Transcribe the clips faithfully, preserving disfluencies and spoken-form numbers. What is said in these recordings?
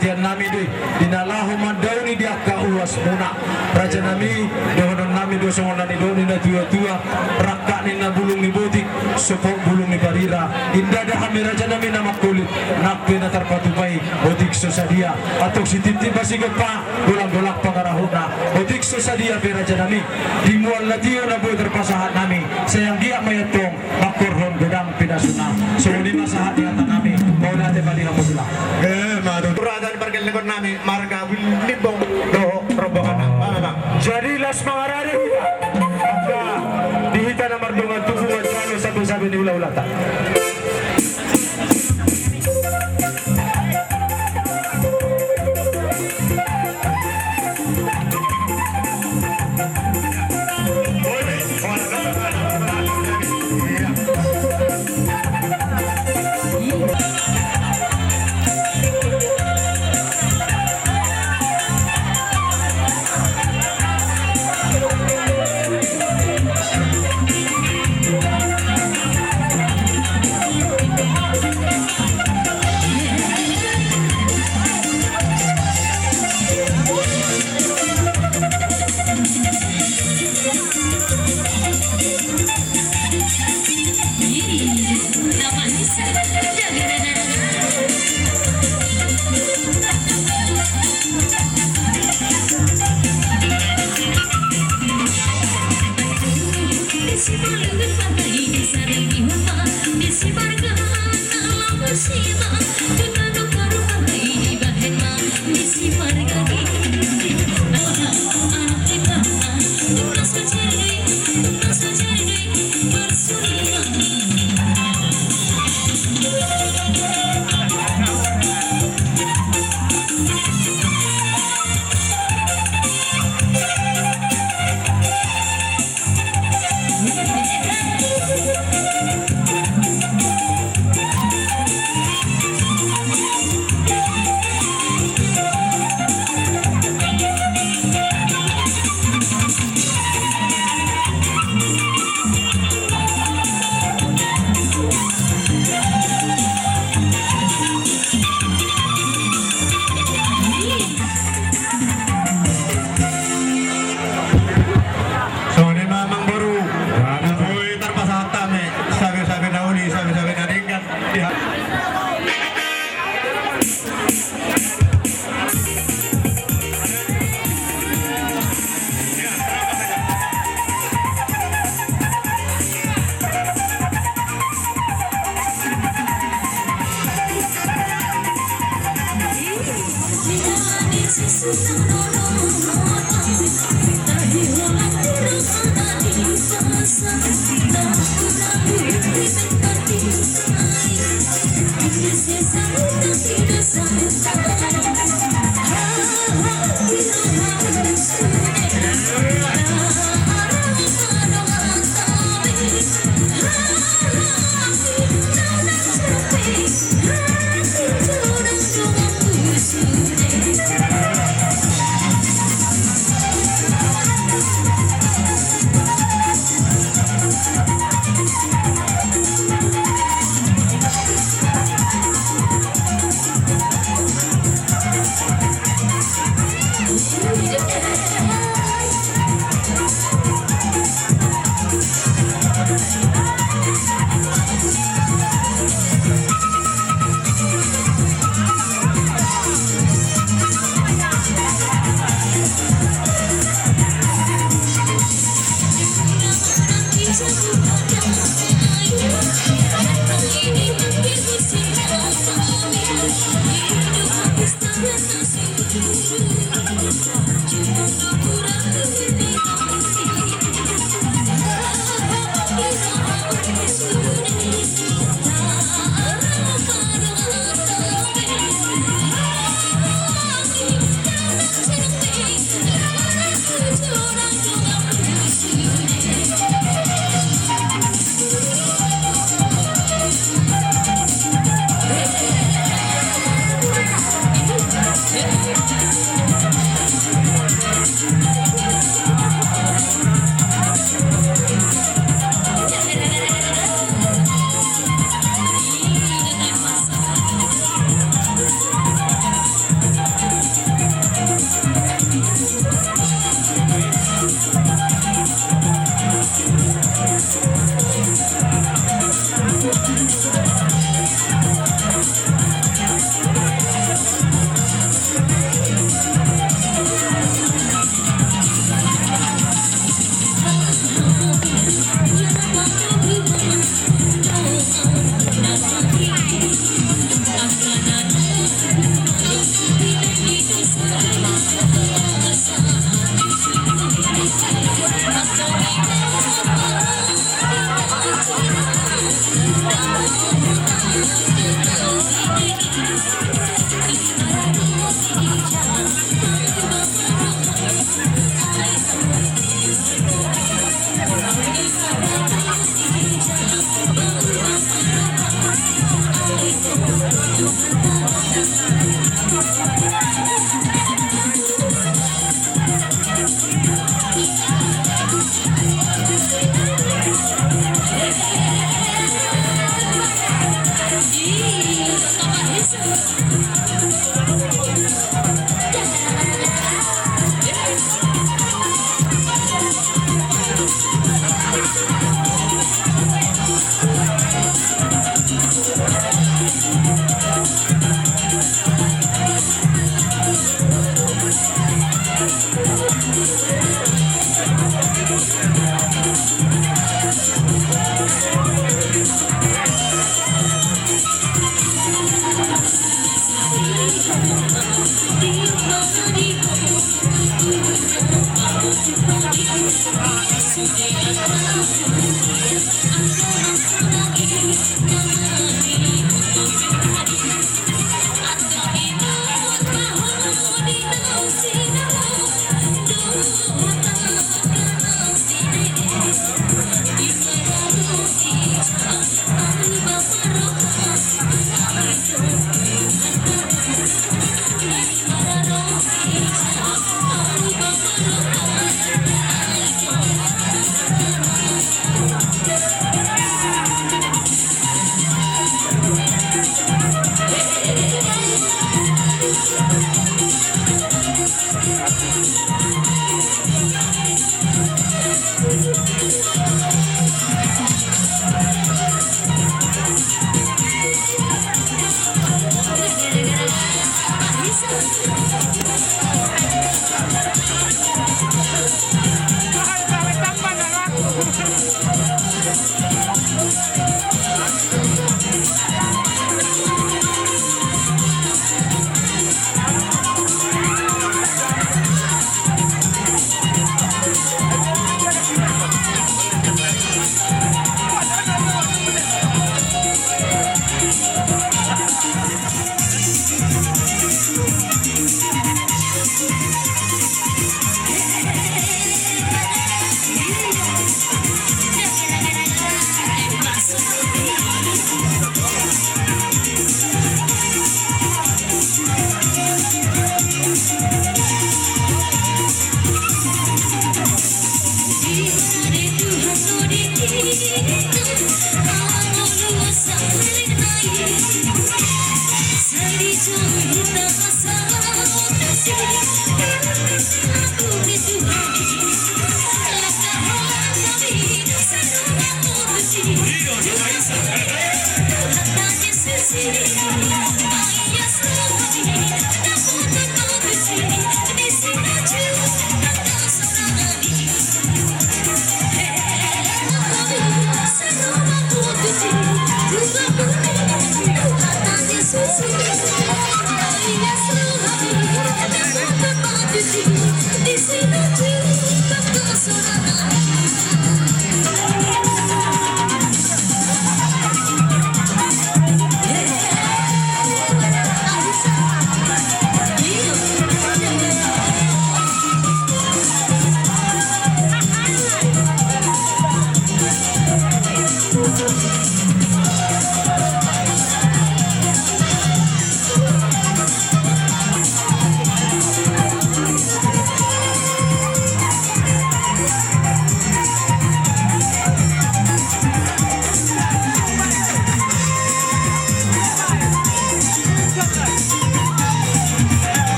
Tian nami do i, di na laho mandaoni di angka uasmuna. Raja nami, dohonon nami do songon na nidok ni na tua-tua, rangkap ninna bulung ni botik, sopot bulung ni barira. Ndada hami raja nami na mangkulit, nang pe na tarpatupa i, otik so sadia. Antong sititi pasigompa, golang-golang pangarahutna, otik so sadia pe raja nami. Di mual na tio na boi tarpasahat nami, sai anggiat ma i antong mangkorhon godang pinasuna. Songon i ma sahat ni hata nami. Mauliate ma di hamu tulang. Eh, madung. Raja ni pargellengon nami marga Limbong dohot rombonganna. Jadi las mangarade hita. Angka di hita na mardongan tubu manjalo sabe-sabe ni hula-hulata. Songon i ma amangboru. Boi tarpasahat hami sabe-sabe na uli, sabe-sabe na denggan.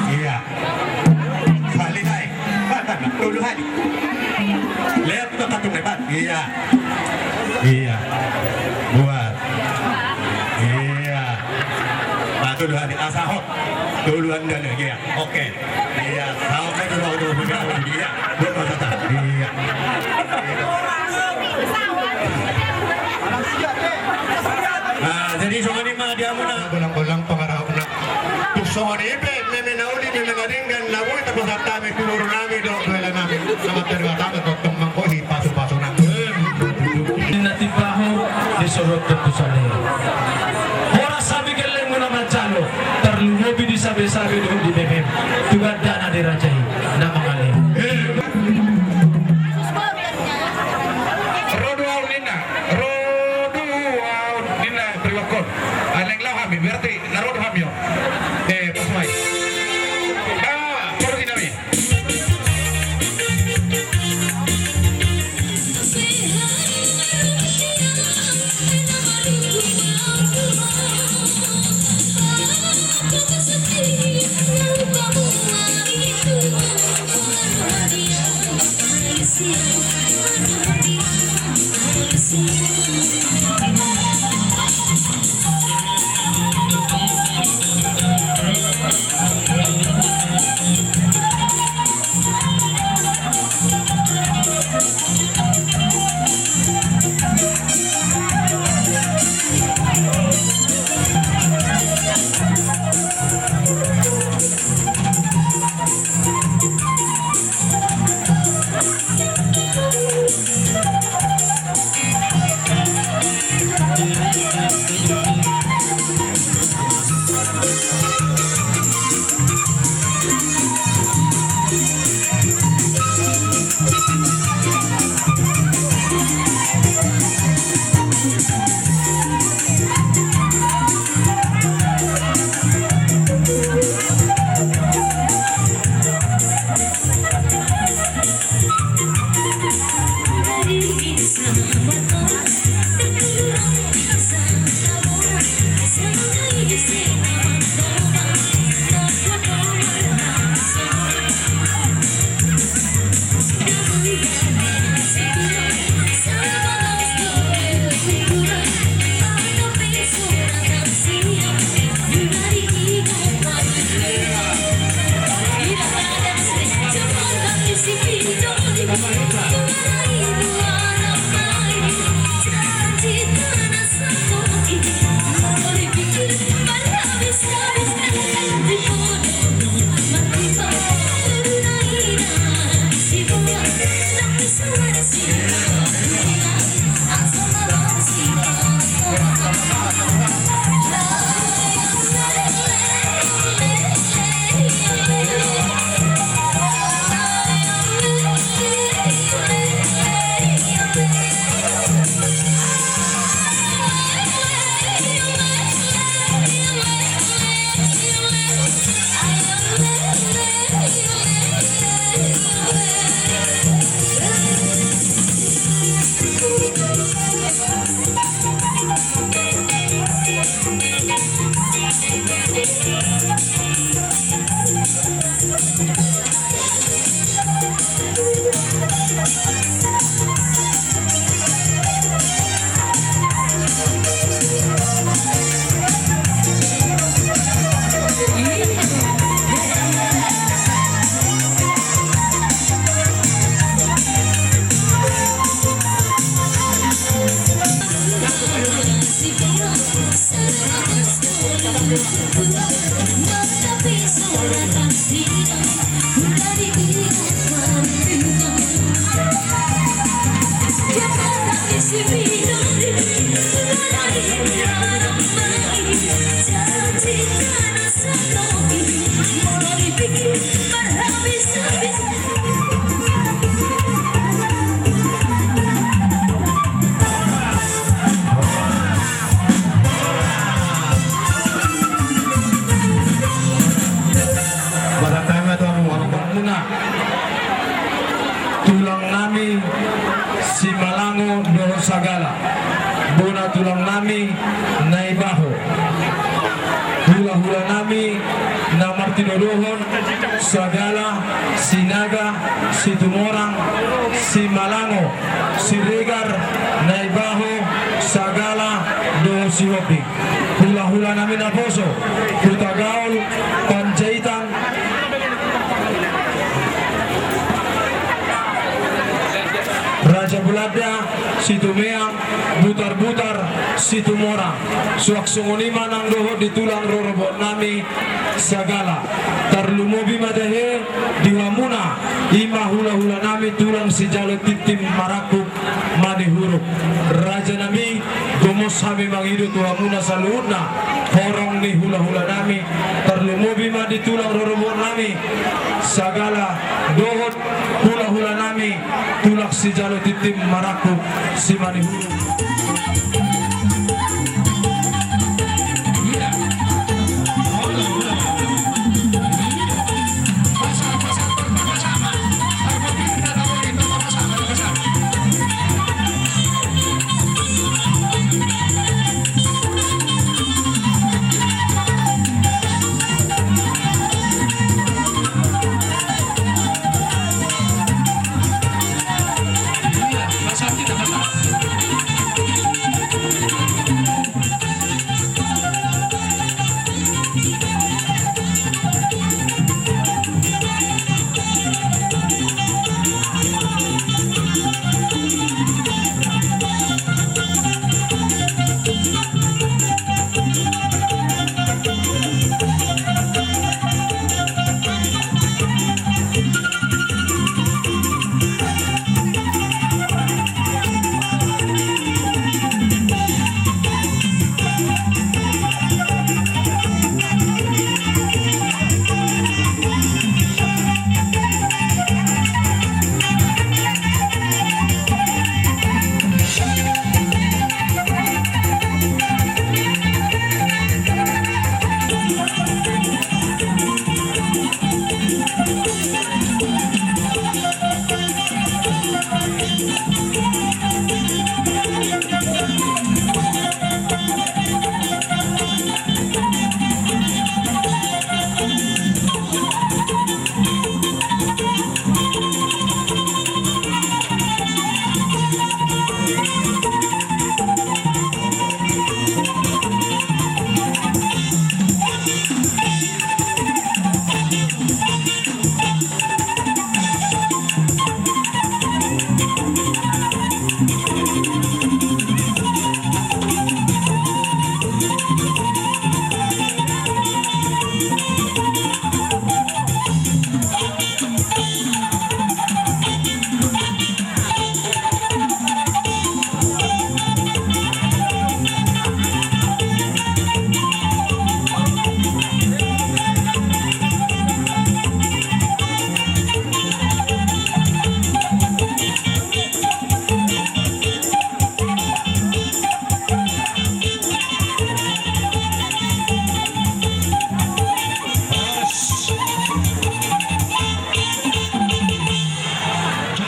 Iya. Sahali nai. Tolu hali. Leher tu tatung lebat. Iya. Iya. Buat. Iya. Nah, tolu hali. Asa hot. Tolu hali dah, iya. Oke. Iya. Tahu kan, tahu, tahu, tahu, iya. Buat masa tak. Iya. Nah, jadi songon i ma di hamuna. Golang-golang pangarahutna. Tung songon i pe, meme na uli, meme na denggan, na boi tapasahat hami tu boru nami dohot tu hela nami. Na martarima hami tongtong manggohi pasu-pasuna. Ninna timpahu, disorot tu sale. Horas hami gellengmuna manjalo, tarlumobi di sabe-sabe dohot di memem. Tu gandana di raja i, na mangale. Ro do ahu ninna, ro do ahu ninna, periwakon. Aleng lao hami, berarti na ro do hami on. Eh, pas mai. Ah, pergi nami. Baratanga tu hamu, hamu muna. Tulang nami Simalango dohot Sagala, bona tulang nami Naibaho. Hulahula nami na martinodohon Sagala, Sinaga, Situmorang, Simalango, Siregar, Naibaho, Sagala dohot Sihombing. Hulahula nami naposo, Hutagaol, Panjaitan, Raja Belanda, Situmeang, Butarbutar, Situmorang. Suang songon i ma nang dohot di tulang rorobot nami Sagala. Tarlumobi ma tahe di hamuna, i ma hulahula nami tulang sijalo tintin marangkup Manihuruk. Raja nami, gomos hami mangido tu hamuna saluhutna horong ni hulahula nami, tarlumobi ma di tulang rorobot nami Sagala dohot hulahula nami tulang sijalo tintin marangkup Simanihuruk.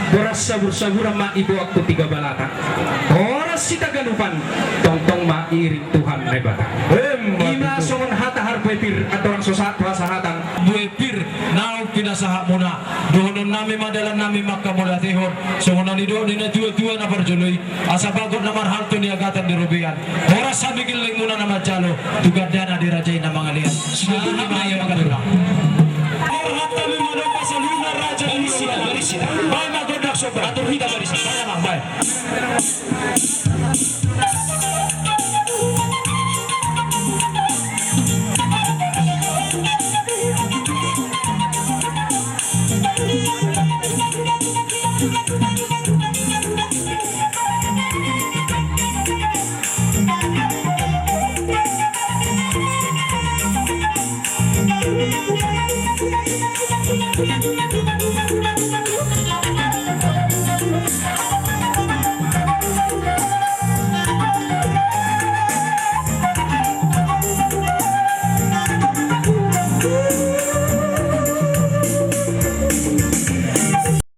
Boras sabur-saburan ma iboan tu tiga balata. Horas sitagalupan, tongtong ma iring Tuhan Debata. Ima songon hata harbue pir, andorang so sahat tu hasahatan. Bue pir naung pinasahatmuna, dohonon nami ma dalan nami manghamauliatehon, songon na nidok ni natua-tua na parjolo i. Asa bagot na marhalto niagatan di robean. Horas hami gellengmuna na manjalo, tu gandana dirajai na mangalean. Sahat ma ia mangalean. Arhat hami mandok saluhutna raja ni sida. Baen ma gondang somba. Atur hita marisi. Baen ma, baen.